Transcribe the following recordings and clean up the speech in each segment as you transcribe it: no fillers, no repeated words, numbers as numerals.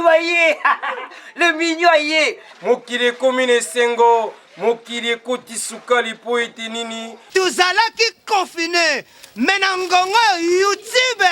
aye, le mignon aye. Mokili ekomi na esengo, mokili ekoti sukali mpo ete nini? Tozalaki confine mais na ngongo oyo YouTube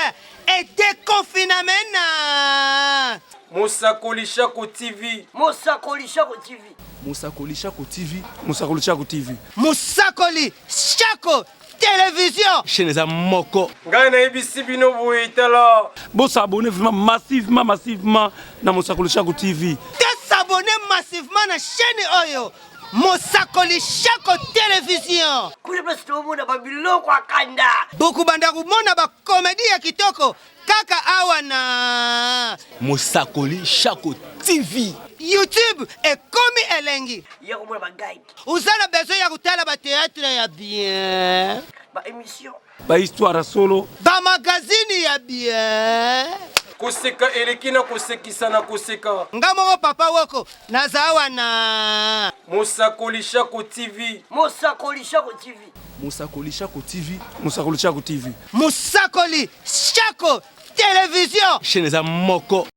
edeconfiname na Mosakoli Shako TV. Mosakoli Shako TV. Mosakoli Shako TV. Mosakoli Shako TV. Mosakoli Shako Television. Chaîne eza moko. Ngai nayebisi bino boye, tala. Bo s'abonner vraiment massivement, massivement na Mosakoli Shako TV. To s'abonner massivement na chaîne oyo Mosakoli Shako Television. Kuna place tomona ba biloko ya kanda. Bokobanda komona ba comedie ya kitoko kaka awa na Mosakoli Shako TV. YouTube ekomi elengi. Ya komona ba guide. Oza na besoin ya kotala ba théâtre ya bien. Ba émission. Ba histoire ya solo. Ba magazine ya bien. Koseka eleki na kosekisa na koseka. Nga moko papa woko naza awa na Mosakoli Shako TV. Mosakoli Shako TV. Mosakoli Shako TV. Mosakoli Shako TV. Mosakoli Shako Television. Chaîne eza moko.